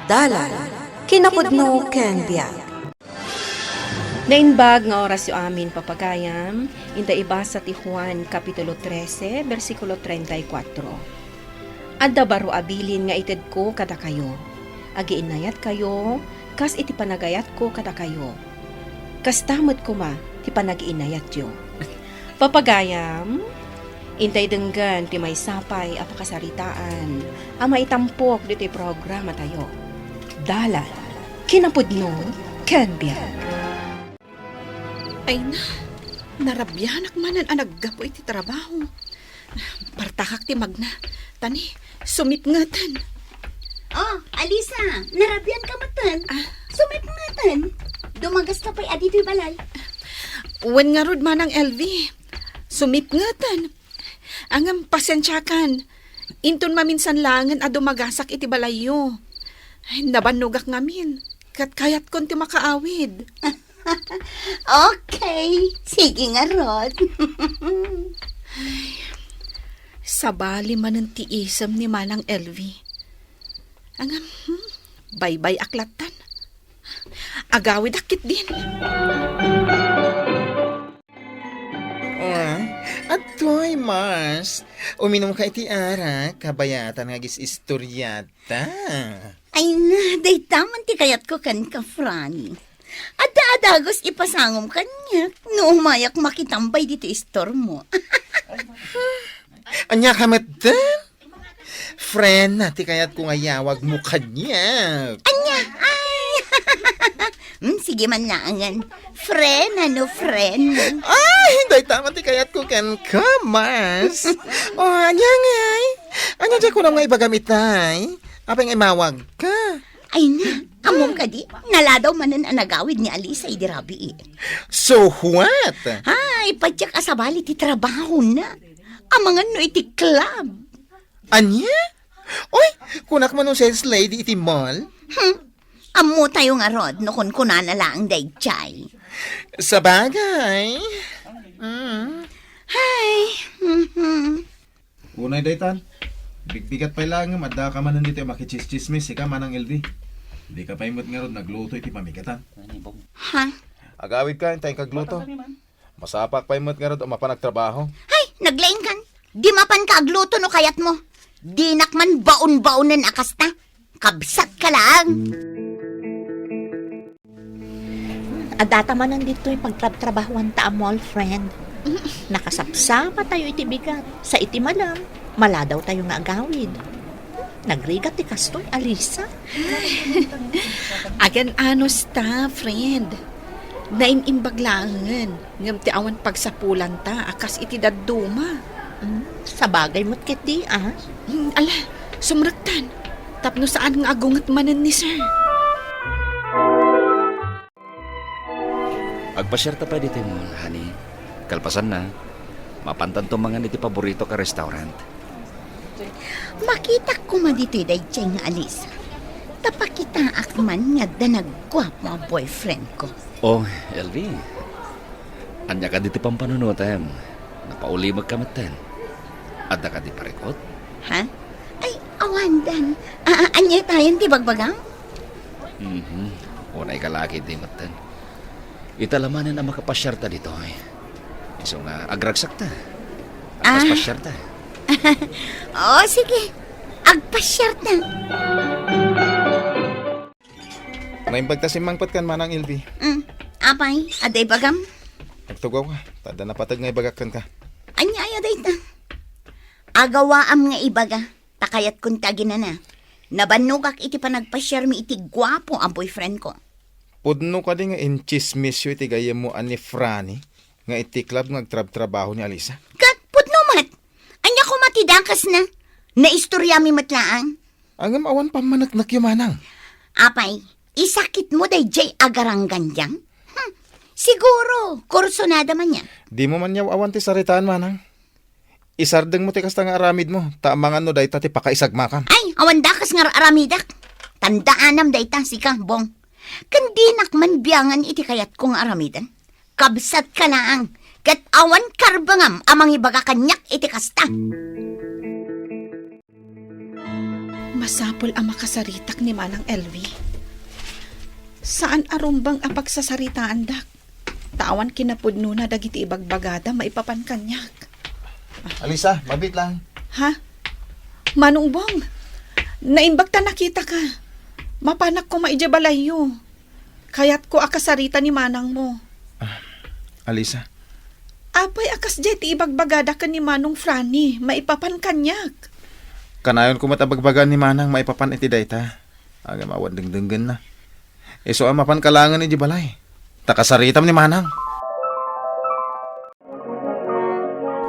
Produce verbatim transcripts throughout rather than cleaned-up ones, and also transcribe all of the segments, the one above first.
Dalan, kinapudno ken biag. Naimbag nga orasyo amin, papagayam, inta ibasa ti Juan Kapitulo trese, bersikulo treinta y cuatro. Adda baro a bilin nga itedko kadakayo. Agiinnayatkayo, kas iti panagayatko kadakayo. Kasta met koma ti panagiinnayatyo. Papagayam, intay denggen ti maysa pay a pakasaritaan a maitampok ditoy programatayo. Dalan, kinapudno, ken biag. Ay na, narabianak manen a naggapu iti trabaho. Partakak ti magna. Tani, sumipngeten. Oh, Alisa, narabian ka meten. Ah. Sumipngeten. Dumagas ka pay a ditoy balay. Wen ngarud, Manang Elvi. Sumipngeten. Ngem, pasensiakan. Inton maminsan laengen a dumagasak iti balayyo. Ay, nabannogak ngamin. Ket kayatkon ti makaawid. Okay. Sige ngarud. Sabali manen ti isem ni Manang Elvi. Ngem, hmm, baybay-ak lattan. Agawidak ketdin. Ah, adtoy, Mars. Uminumka iti arak, kabayatan nga agis-istoriata. Ay na, dayta man ti kayatko kenka, Franny. Adda a dagus ipasangom kaniak no umayak makitambay ditoy istormo. Ania ka metten? Friend na ti kayatko nga iyawagmo kaniak. Ania? Ay! Hmm, sige man laengen. Friend, ano, friend? Ay, dayta man ti kayatko kenka, Mars. O, ania ngay? Ania diay kunam nga ibagam itay? Apay nga imawagka? Ay na, ammom kadi, naladaw manen a nagawid ni Alisa idi rabii. So what? Ay, patiek a sabali ti trabahona. Amangan no iti club. Ania? Oy, kunak man no sales lady iti mall? Hmm. Ammotayo ngarud no kunkunana laeng daydiay. Sabagay. Mm. Hay. Mhm. Unay daytan. Bigbigat pay laeng ngem adda ka manen ditoy makitsismis, sika, Manang Elvi. Dika pay met ngarud nagluto iti pamigatan. Ha? Agawidka, intay kagluto. Masapak pay met ngarud a mapan agtrabaho. Hay, naglaingkan. Di mapanka agluto no kayatmo. Dinak man baon-baonen a kasta. Kabsatka laeng. Addata manen ditoy pagtrabtrabahoanta a mall, friend. Nakasapsapatayo iti bigat. Sa iti malem, maladawtayo nga agawid. Nagrigat ti kastoy, Alisa. Agan-anos ta, friend. Naim-imbag laengen, ngem ti awan pagsapulanta a kas iti dadduma. Mm, sabagay met ketdi, a. Mm, ala, sumrektan. Tapno saan nga agunget manen ni Sir. Agpasiarta pay ditoy mall, honey. Kalpasanna, mapantanto mangan iti paboritok a restaurant. Makitak koma ditoy daydiay nga Alisa. Ta pakitaak man nga adda nagguapo a boyfriend ko. Oh, Elvi. Ania kadi ti pampanunotem? Napaulimekka metten. Adda kadi parikut? Ha? Ay, awan, Dan. A-, a-, ania tayen ti bagbagam? Mhm. Unay ka laki di metten. Ita la manen a makapasiarta ditoy. Isu nga agragsakta. Ah. Agpaspasiarta. Oh, sige. Agpasiarta. Naimbag ta simmangpet kan Manang Elvi. Mm. Apay, adda ibagam? Agtugaw ka. Ta adda napateg nga ibagak kenka. Ania aya dayta? Agawaam nga ibaga. Ta kayatkon ti aginana. Nabannogak iti panagpasiarmi iti guapo a boyfriend ko. Pudno kadi nga intsismisyo iti gayyemmo a ni Franny nga iti club nga agtrabtrabaho ni Alisa? Ket pudno met! Ania koma ti dakesna? Naistoriami met laeng. Ngem awan pammaneknekyo, Manang. Apay, isakitmo daydiay a garanggandiam? Hmm, siguro, kursunada man yan. Dimo man yaw-awan ti saritaan, Manang. Isardengmo ti kasta nga aramidmo, ta amangan no dayta ti pakaisagmakam. Ay, awan dakes nga ar-aramidak. Tandaanam dayta, sika, Bong. Ken dinak man biangan iti kayatko nga aramiden. Kabsatka laeng, ket awan karbengam a mangibaga kaniak iti kasta. Masapul a makasaritak ni Manang Elvi. Saan a rumbeng a pagsasaritaandak. Ta awan kinapudnona dagiti ibagbagada maipapan kaniak. Alisa, mabit lang. Ha? Manong Bong, naimbag ta nakitaka. Mapanak koma idiay balayyo. Kayatko a kasarita ni manangmo. Ah, Alisa. Apay a kasdiay ti ibagbagada ken ni Manong Franny maipapan kaniak? Kanayon koma ta bagbagaan ni manang maipapan iti dayta. Agam awan dengdenggenna. Isu a mapanka laengen idiay balay. Ta kasaritam ni manang.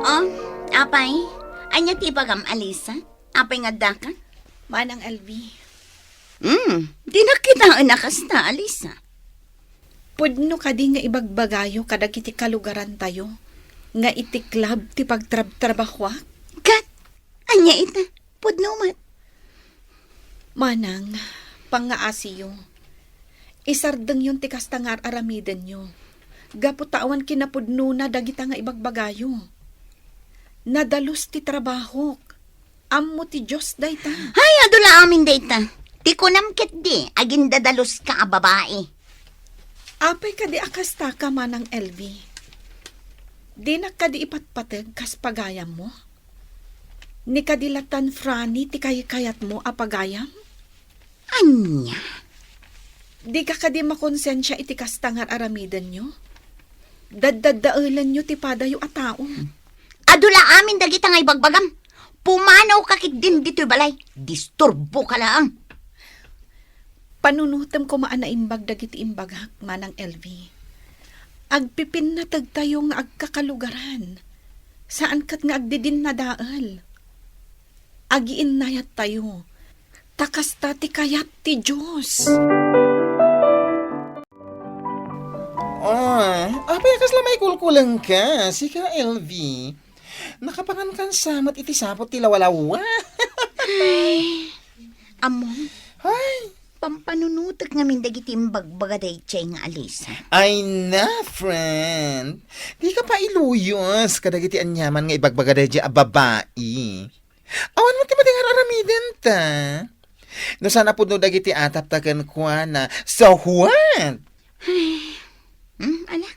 Oh, apay, ania ti ibagam, Alisa? Apay nga addaka? Manang Elvi. Hmm, dinak kitaen a kasta, Alisa. Pudno kadi nga ibagbagayo kadagiti kalugarantayo nga iti club ti pagtrabtrabahoak? Ket, ania ita? Pudno met. Manang, pangngaasiyo. Isardengyon ti kasta nga ar-aramidenyo. Gapu ta awan kinapudnona dagita nga ibagbagayo. Nadalus ti trabahok. Ammo ti Dios dayta. Hay, adu la amin dayta. Ti kunam ketdi, agindadaluska a babai. Apay kadi a kastaka, Manang Elvi? Dinak kadi ipatpateg kas pagayammo? Ni kadi latan Franny ti kaykayatmo a pagayam? Ania? Dika kadi makonsensia iti kasta nga ar-aramidenyo? Daddaddaelenyo ti padayo a tao. Adu la amin dagita nga ibagbagam. Pumanawka ketdin ditoy balay. Disturboka laeng. Panunotem koma a naimbag dagiti imbagak, Manang Elvi. Agpipinnategtayo nga agkakalugaran. Saan ket nga agdidinnadael. Agiinnayattayo. Ta kasta ti kayat ti Dios. Oh, apay a kasla maikulkulengka, sika, Elvi? Nakapangankan sa met iti sapot ti lawalawa. Ay, ammom, Ay, pampanunotek ngamin dagiti imbagbaga daydiay nga Alisa. Ay na, friend. Dika pa iluyos kadagiti aniaman nga ibagbaga daydiay a babai. Awan met ti madi nga ar-aramidenta. No saan a pudno dagiti atapta kenkuana, so what? Hmm, ala.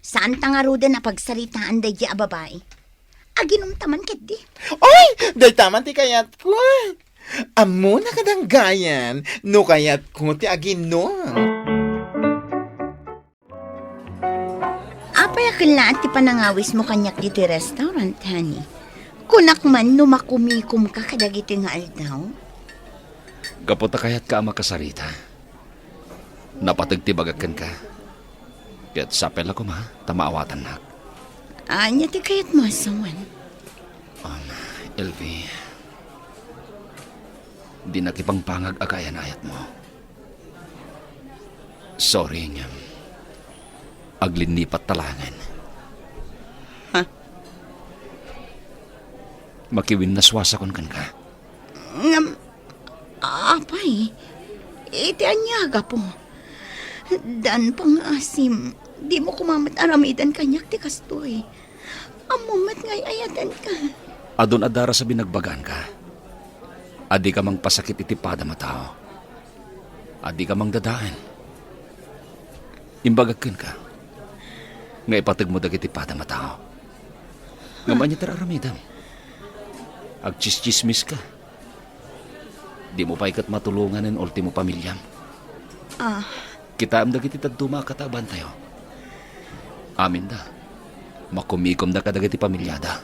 Saanta ngaruden a pagsaritaan daydiay a babai. Aginumta man ketdi. Oy! Dayta man ti kayatko. Ammona kadanggayan no kayatko ti aginom. Apay a kellaat ti panangawismo kaniak ditoy restaurant, honey? Kunak man no makumikomka kadagitoy nga aldaw? Gapu ta kayatka a makasarita. Napateg ti bagak kenka. Ket sapay la koma ta maawatannak. Ania ti kayatmo a sawen? Um, Elvi, dinak ipangpangag a kayan-ayatmo. Sorry, ngem aglinnipat ta laengen. Ha? Makiwinnaswasakon kenka. Ngem, apay, iti ania a gapu? Dan, pangngaasim, dimo koma met aramiden kaniak ti kastoy. Ammom met nga ay-ayatenka. Adun a daras a binagbagaanka. A dika mangpasakit iti padam a tao. A dika mangdadael. Imbagak kenka nga ipategmo dagiti padam a tao. Ngem ania ti ar-aramidem? Agtsistsismiska. Dimo pay ket matulongan no ultimo pamiliam. Ah. Kitaem dagiti dadduma a kataebantayo. Aminda, makumikomda kadagiti pamiliada.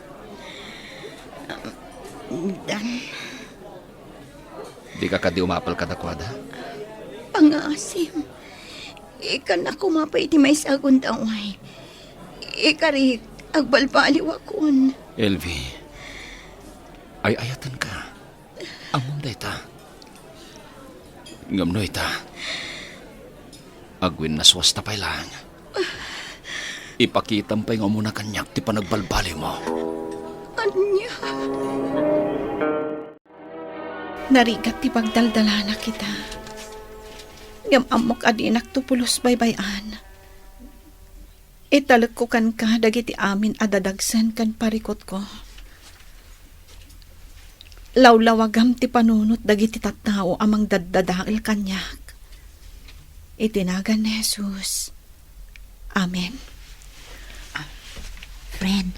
Dan. Dika kadi umapal kadakuada? Pangngaasim, ikkannak koma pay iti maysa a gundaway. Ikarik, agbalbaliwakon. Elvi, ay-ayatenka. Ammom dayta. Ngem no ita, agwinnaswasta pay laeng. Ipakitam pay nga umuna kaniak ti panagbalbaliwmo. Ania? Narigat ti pagdaldalanak ita. Ngem ammok a dinakto pulos baybay-an. Italekko kenka dagiti amin a dadagsen ken parikutko. Lawlawagam ti panunot dagiti tattao a mangdaddadael kaniak. Iti nagan ni Jesus. Amen. Friend,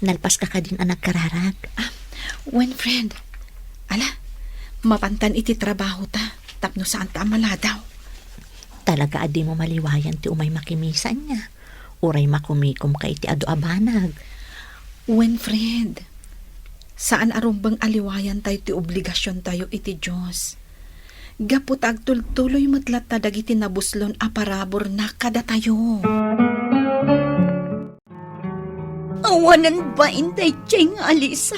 nalpaska kadin a nagkararag? Ah, wen, friend. Ala, mapantan iti trabaho ta, tapno saan ta a maladaw. Talaga a dimo maliwayan ti umay makimisa ania? Uray makumikom ka iti adu a banag. Wen, friend. Saan a rumbeng a liwayan tayo ti obligasion tayo iti Dios. Gapu ta agtultuloy met latta dagiti nabuslon a paraburna kadatayo. Awanen bain daydiay nga Alisa.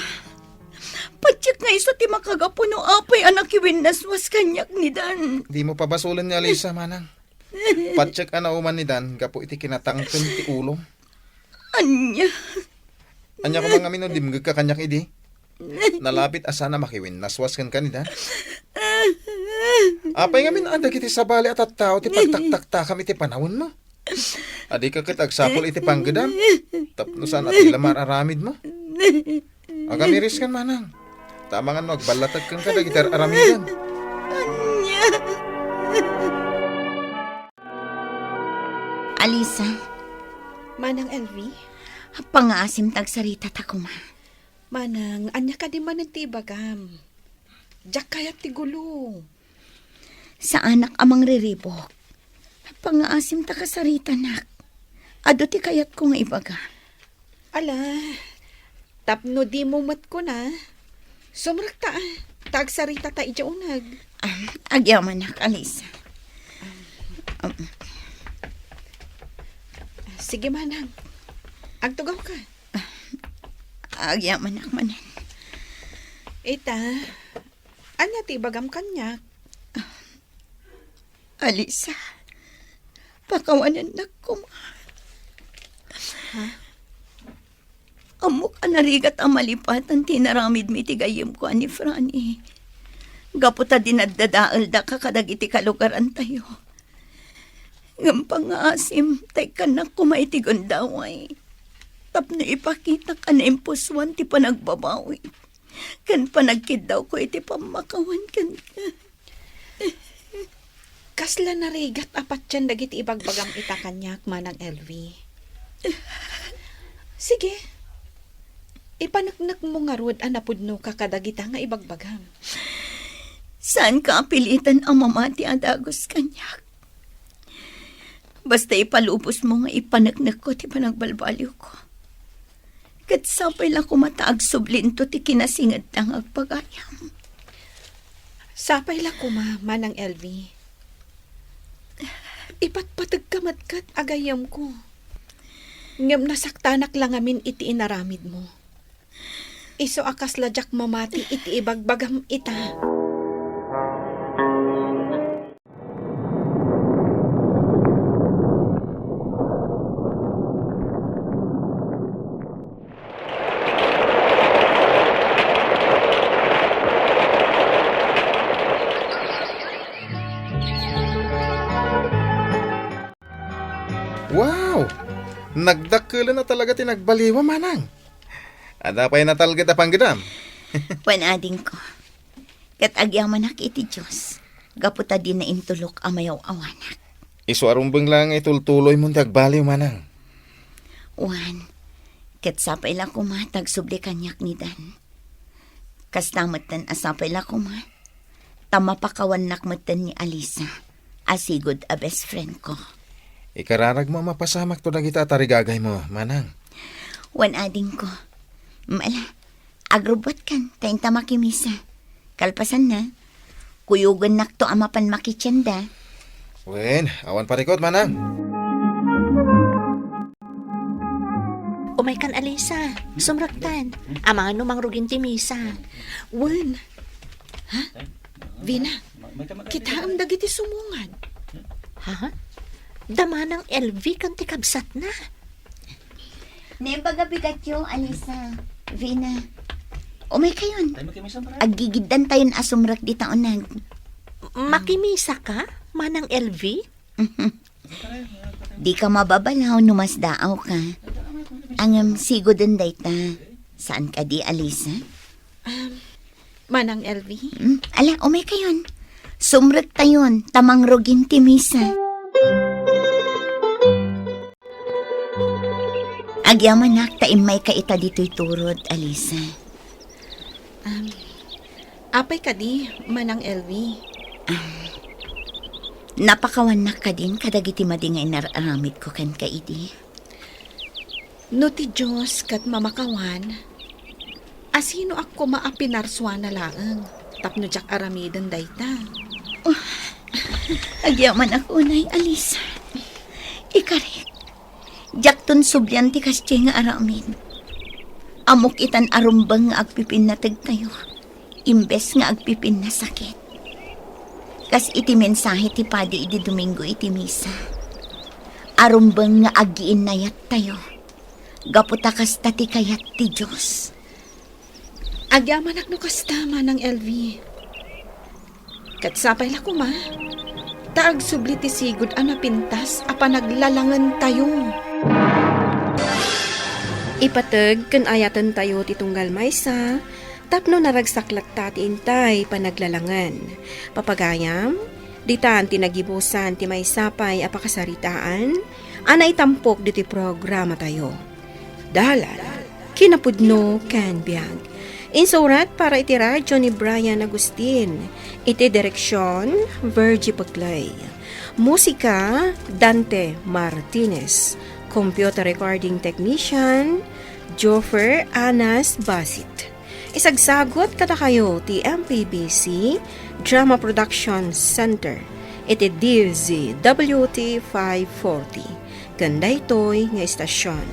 Patiek nga isu ti makagapu no apay a nakiwinnaswas kaniak ni Dan. Dimo pabasolen ni Alisa, manang. Patiek a nauman ni Dan gapu iti kinatangken ti ulom. Ania? Ania koma ngamin no dimngegka kaniak idi? Nalapit a saan a makiwinnaswas kenka ni Dan. Apay ngamin a dagiti sabali a tattao ti pagtaktaktakam iti panawenmo? A dika ket agsapul iti panggedam tapno saan a ti la mar-aramidmo? Agamiriskan, manang. Ta amangan no agballatek kenka dagiti ar-aramidem. Ania? Alisa. Manang Elvi? Pangaasim ta agsaritata koma. Manang, ania kadi manen ti ibagam? Diak kayat ti gulo. Saanak a mangriribuk. Pangaasim ta kasaritanak. Adu ti kayatko nga ibaga. Ala, tapno dimo met kuna, sumrekta, ta agsaritata idiay uneg. Ah, agyamanak, Alisa. Um, Sige, manang. Agtugawka. Agyamanak manen. Ita, ania ti ibagam kaniak? Alisa, pakawanennak koma. Ha? Ammok a narigat a malipatan ti inaramidmi iti gayyemko a ni Franny. Gapu ta dinaddadaeldaka kadagiti kalugarantayo. Ngem pangngaasim ta ikkannak koma iti gundaway tapno ipakitak a naimpusoan ti panagbabawi ken panagkiddawko iti pammakawan kenka. Kasla narigat a patien dagiti ibagbagam ita kaniak, Manang Elvi. Sige, ipaneknekmo ngarud a napudnoka kadagita nga ibagbagam. Saanka a pilitan a mamati a dagus kaniak. Basta ipalubosmo nga ipaneknekko ti panagbalbaliwko. Ket sapay la koma ta agsublinto ti kinasingedta nga agpagayam. Sapay la koma, Manang Elvi. Ipatpategka met ket a gayyemko. Ngem nasaktanak la ngamin iti inaramidmo. Isu a kasla diak mamati iti ibagbagam ita. Wow! Nagdakkelen a talaga ti nagbaliwam, manang. Adda pay natalged a panggedam? Wen, adingko. Ket agyamanak iti Dios, gapu ta dina intulok a mayaw-awanak. Isu a rumbeng la nga itultuloymon ti agbaliw, manang. Wen, ket sapay la koma ta agsubli kaniak ni Dan. Kasta metten a sapay la koma ta mapakawannak metten ni Alisa a sigud a best friend ko. Ikararagmo a mapasamakto dagita a tarigagaymo, manang. Wen, adingko. Mala, agrubbuatkan ta inta makimisa. Kalpasanna, kuyogennakto a mapan makitienda. Wen, awan parikut, manang. Umaykan, Alisa. Sumrektan. Amangan no mangrugin ti misa. Wen. Ha? Vina, kitaem dagiti sumungad. Ha? Da Manang Elvi ken ti kabsatna. Naimbag a bigatyo, Alisa. Vina. Umaykayon. Aggigiddantayon a sumrek dita uneg. Makimisa ka, Manang Elvi? Dika mababalaw no masdaawka. Ngem siguden dayta. Saan kadi, Alisa? Um, Manang Elvi? Mm, ala, umay kayon. Sumrektayon, ta mangrugin ti misa. Agyamanak ta immayka ita ditoy turod, Alisa. Um, apay kadi, Manang Elvi? Napakawannak kadin kadagiti madi nga inar-aramidko kenka idi? No ti Dios ket mamakawan, asinoak koma a pinarsuana laeng tapno diak aramiden dayta? Agyamanak unay, Alisa. Ikarik, diakton sublian ti kasdiay nga aramid. Ammok itan a rumbeng nga agpipinnategtayo, imbes nga agpipinnasakit. Kas iti mensahe ti padi idi Domingo iti misa, a rumbeng nga agiinnayattayo, gapu ta kasta ti kayat ti Dios. Agyamanak no kasta, Manang Elvi. Ket sapay la koma, ta agsubli ti sigud a napintas a panaglalangentayo. Ipateg ken ayatentayo ti tunggal maysa tapno naragsak latta ti intay panaglalangen. Papagayam, ditan ti nagibusan ti maysa pay a pakasaritaan a naitampok ditoy programatayo. Dalan, kinapudno ken biag. Insurat para iti radyo ni Brian Agustin. Iti direksyon, Virgie Peclay. Musika, Dante Martinez. Computer recording technician, Joffer Anas Basit. Isagsagut kadakayo ti M P B C Drama Production Center iti D Z W T five forty. Ken daytoy nga istasyon,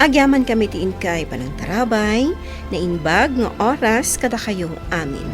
agyamankami ti inkay panangtarabay, naimbag nga oras kadakayo amin.